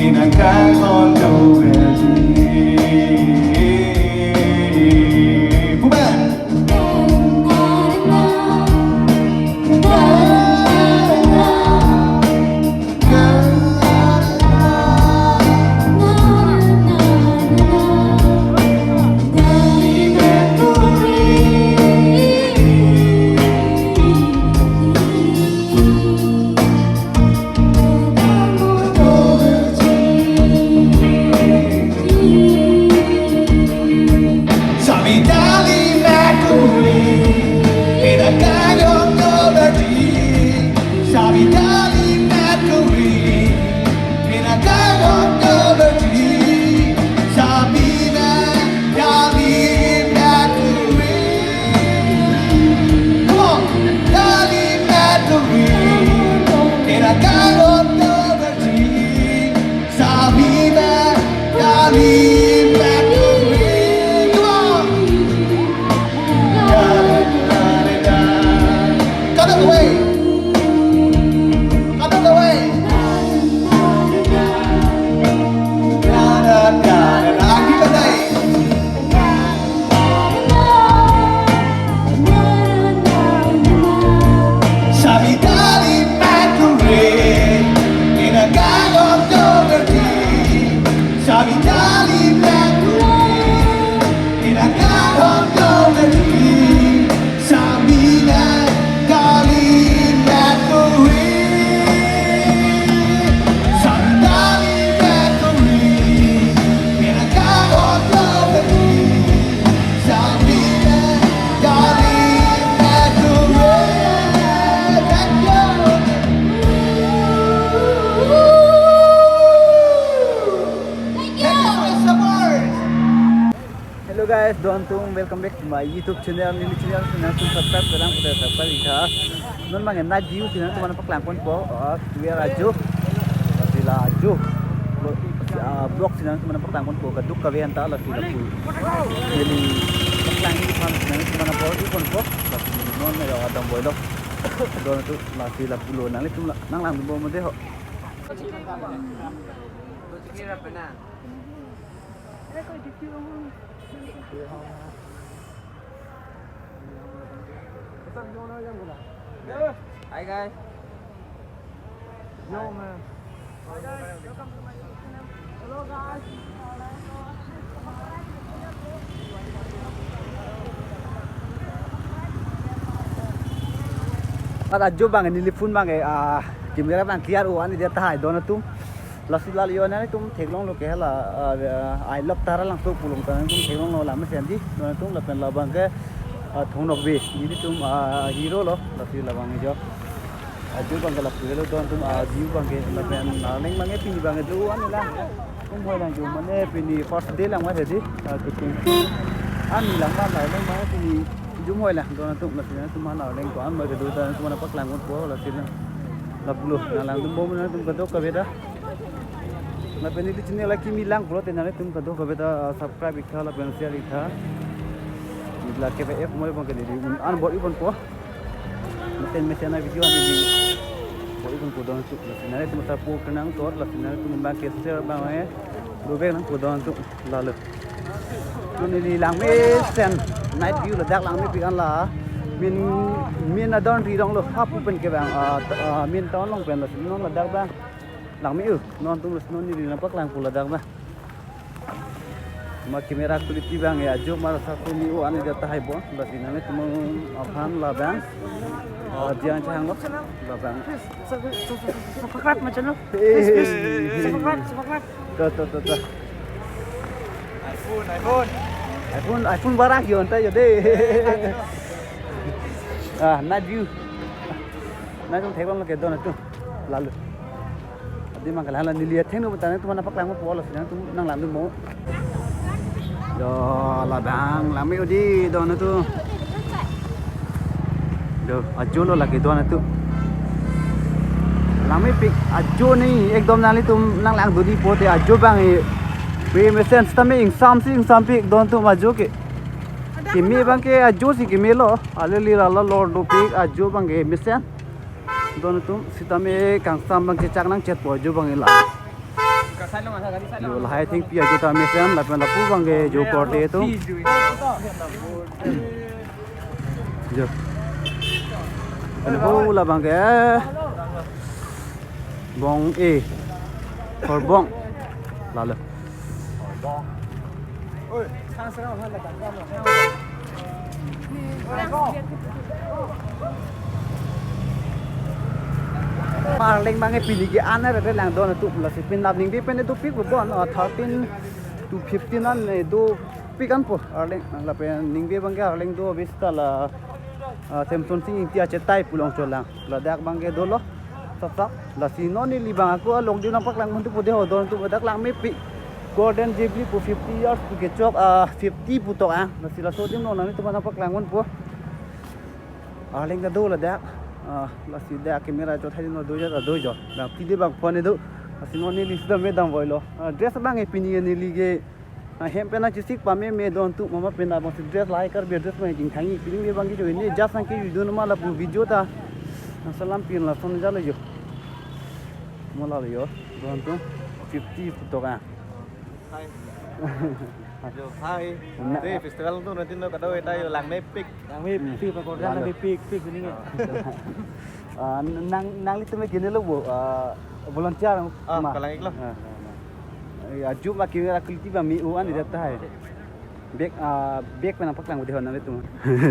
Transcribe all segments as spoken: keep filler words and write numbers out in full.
Bumen. Come on, darling, back to me. In a kind of poverty, Sabina, darling, back to me. Come on. Da, da, da, da, da. Cut it away. Cut it away. Da, da, da, da, da. Give it a day. Sabidali Makuri, in a gang of poverty. Sabidali Makuri, in a gang of poverty. Sabina Kali Makuri. Sabidali Makuri, in a gang of poverty. Hello guys, don atum, welcome back to my YouTube channel, neli channel, channel atum subscribe kelang, pada subscribe ikha. Non abang night view si nangtum aphan paklang ponpo, ah, we are ajo. Lasi la ajo. Vlog, ah, vlog si nangtum aphan paklang ponpo, kaduk kave anta lasi lapu. Neli paklang ikha si nangtum aphan bor-i ponpo. Lasi non me adam boy lo. Don atum lasi lapulo, nanglitum la, nanglangdun bom de ho. Hi guys. Yo man. Hi guys, welcome to my YouTube channel. Hello guys. Mat ajo abang neli phone abang, ah, camera abang clear o-an dia tahai don atum. Lasi lalo nangtum theklonglo ke hala, ah, I love Taralangso pu along ta nangtum theklonglo, la mesen di don atum, lapen labang ke, ah, Thong Nokbe, nelitum, ah, hero lo, lasi labang jo. Ajo abang ke lapu helo don atum, ah, view abang ke lapen, ah, neng abang ke pini abang ke do-an lang. Jum hoi lang jum mane pini first day lang ma hedi, ah, shooting. An lang ma lai lang ma pini jum hoi lang don atum, lasi nangtum aphan lang ko-an ma kedo don atum aphan paklang ponpo lasi nang. Lapulo, nanglangdun bom nangtum kaduk kave ta. Lapen neli channel akimi lang pulote nangtum kaduk kave ta, ah, subscribe ikha lapen share ikha. Neli la K V F moi abang ke neli un-an bor-i ponpo. Mesen mesen a-video an neli bor-i ponpo don atum. Lasi nangtum support nang tot, lasi nangtum abang ke share abang, eh, dobek nangpo don atum lalo. Neli langmesen night view ladak langmepik an la. Min, min adon ri donglo hap pen ke abang, ah, t-, ah, min town along pen lasi non ladak abang langme-o, non atum lasi non neli nangpaklang pu ladak abang. Ma camera quality abang ya, ajo ma rasa kumi o-an dia tahai bon, lasi nangtum aphan labang. Ah, dia chang lo, labang. Subscribe my channel. Please, please. Subscribe, subscribe. Tuh, tuh, tuh, tuh. iPhone, iPhone. iPhone, iPhone barak yo, anta yo de. Ah, night view. Nangtum theklonglo ke don atum. Lalo. Adi mang kalang la neli atheng no bata nangtum aphan paklang ponpo lasi nangtum nanglangdun mo. Yo, labang langme-o di don atum. Do, ajo lo lake don atum. Langmepik ajo ni ekdom, nanglitum nanglangdun-i pote ajo abang e. Pe mesen sitame ingsamsi ingsampik don atum ajo ke. Keme abang ke ajo si keme lo. Aleli lala lor dopik ajo abang ke mesen. Don atum sitame kangsam abang chechak nangchetpo ajo abang e la. Jo, lahai thengpi ajo ta mesen, lapen lapu abang ke jo korte atum. Jo. Pen ho labang ke Bong-e. Horbong. Lalo. Arleng abang ke pini ke an-e re lang don atum, lasi pen nap ningve pen dopik pu bon, ah, thirteen to fifteen an, eh, dopik an pu Arleng, lapen ningve abang ke Arleng do abis ta la, ah, Samson Sing Ingti achetai pu Longcholang. Ladak abang ke dolo. Sap sap. Lasi non neli abang ako along di nangpaklang muntu pu dei ho don atum, ladak langmepik. Golden Jubilee pu fifty years pu kechok, ah, fifty pu tok ah. Lasi laso adim non nanglitum aphan nangpaklang pu. Arleng ta do ladak. Ah, lasi dak camera chot hai no do jo, do jo. Dak pide bang phone do. Lasi non neli sida me dam voilo. Ah, dress abang ke pini neli ke, ah, hem pen nangchesik pameme don atum, mama pen abang si dress lahai Karbi dress abang chingthang-i. Pini abang ke jo ne just nangkeju dun ma lapu video ta nangsalam pin lason jalo jo. Mo lalo jo. Don atum fifty pu tok ah. Hai. Jo, hai. Na- Te festival tu nanti no kado eta jo langmepik. Langmepik, Pak Kordan. Langmepik, pik ini. Ah, nang, nanglitum ke ne lo bo, ah, volunteer. Ah, ma. Kalang iklo. Ah, ah, ah. Ya, jum ma camera quality abang me-o an dia ta hai. Bek, ah, bek pen nangpaklang pu dei ho nanglitum.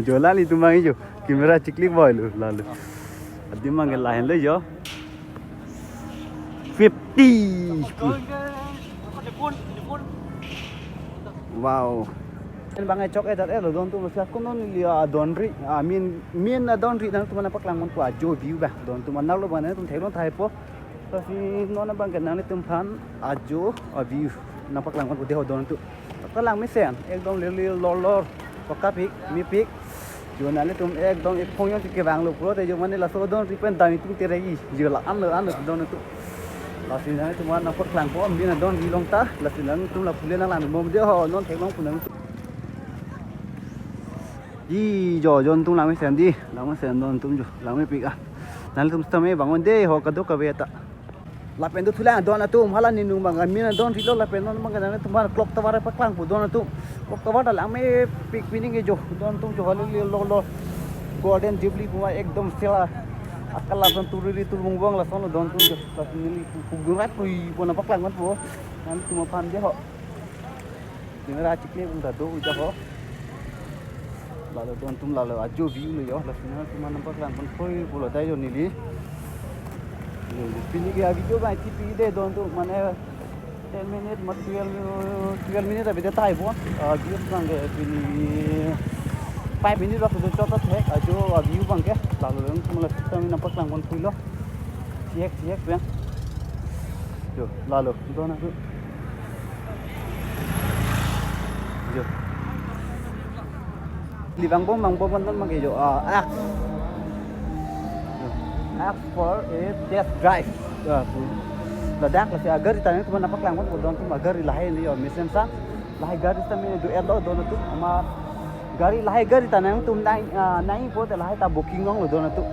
Jo, nanglitum abang jo. Camera chiklik boy lo, lalo. Adim abang ke lahin lo jo. Fifty. Wow. Pen abang ke chok-e dat-e lo don atum, lasi ako non neli adon ri, ah, main, main adon ri nangtum aphan nangpaklang pu ajo view abang. Don atum anak lo abang nangtum theklong tahai po. Lasi non abang ke nanglitum aphan ajo a view nangpaklang pu dei ho don atum. Kalang mesen, ekdom lili lor lor, pakapik, mepik. Jo nanglitum ekdom ephong jongsi kevang lo pulote jo mane laso don ri pen dam itum teregi. Jo la-an lo, an lo don atum. Lasi nanglitum aphan nangpaklang po, main adon ri along ta, lasi nanglitum lapu le nanglang bom dei ho, non theklong pu nang. Di jo, don atum langmesen di, langmesen don atum jo, langmepik ah. Nanglitum sitame vang-un dei ho kadokave ta. Lapen dothulang don atum, hala ninung abang main adon rilo lapen non abang ke nanglitum aphan clock tower paklang pu don atum. Clock tower ta langmepik pini ke jo, don atum jo hali lor lor. Golden Jubilee pu ma ekdom sela. Akal lason turiri turmung bong lason lo don atum jo. Lason neli pu, pu gurat pu i pu nangpaklang pu. Nanglitum aphan dei ho. Camera chiklik un ta do uja ho. Lalo don atum lalo ajo view lo jo, lasi nanglitum aphan nangpaklang pon thoi pulo dei jo neli. Yo, yo, pini ke video abang chipi dei don atum mane ten minute ma twelve minute, twelve minute abang dei tahai bo. Ah, view abang ke pini five minute abang do chot thek ajo, ah, view abang ke. Lalo don atum lasi sitame nangpaklang pon thoilo. Chiek, chiek, pen. Jo, lalo, don atum. Jo. Neli vang bom, vang bom non abang ke jo, ah, ask. Jo. Ask for a test drive. Ah, pu. Ladak lasi agari ta nangtum aphan nangpaklang pon pu don atum, agari lahai ni jo mesen sa. Lahai gari sitame do-et lo don atum, ama gari lahai gari ta nangtum nang, ah, nang pulote lahai ta booking longlo don atum.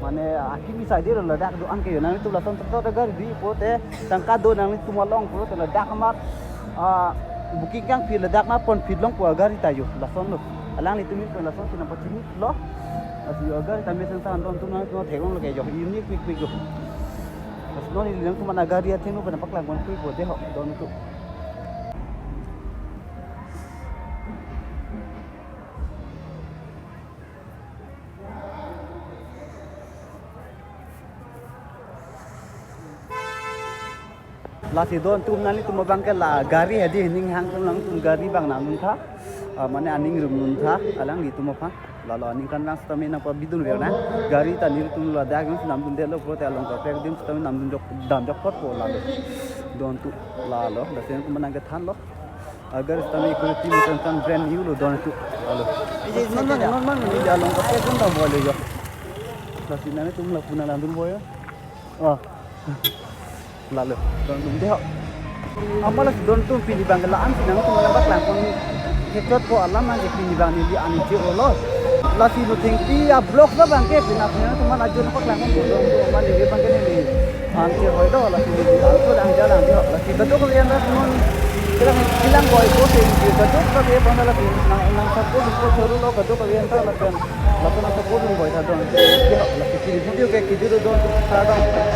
Mane, ah, akimi side lo ladak do-an ke jo, nanglitum lason toktok gari di pulote tangka do nanglitum along pulote ladak ama, ah, booking kangphi ladak ma ponphi long pu agari ta jo lason lo. Alanglitum pen lasonsi nangpachini lo. Lasi agari ta mesen sa don atum nangtum theklong lo ke jo, unique pik pik jo. Lasi non neli nangtum aphan agari athengno pen nangpaklang pon pu dei ho don atum. Lasi don atum nanglitum abang ke la gari hedi ning hang atum nangtum gari abang nangdun tha. Ah, mane aning rum dun tha alanglitum aphan. Lalo aningkanvang sitame nangpabidun ver nang. Gari ta nelitum ladak jongsi namdundetlo pulote along kaprek adim sitame namdun jok, dam jokpot po lalo. Don atum lalo, lasi nangtum aphan nangkethanlo. Agari sitame quality mesen sa brand new lo don atum. Lalo. Non abang, non abang, neli along kaprek dun dam voilo jo. Lasi nanglitum lapu nangdun voilo. Oh. Lalo, don atum dei ho. Ama lasi don atum pini abang ke la-ansi nangtum aphan nangpaklang pon kechot po alam abang ke pini abang neli ani che-olo. Lasi lo thengpi a-vlog abang ke pini apni atum aphan ajo nangpaklang pon do, mane ke abang ke neli an ke hoi do, lasi neli an so lang jalang di ho, lasi kadokave an ta non kelang kelang boi ko se, kadokave abang ta lasi nang nang support ko choro lo, kadokave an ta lapen lapen nang support boi ta don. Ke ho, lasi pini video ke kejut do don, ta don.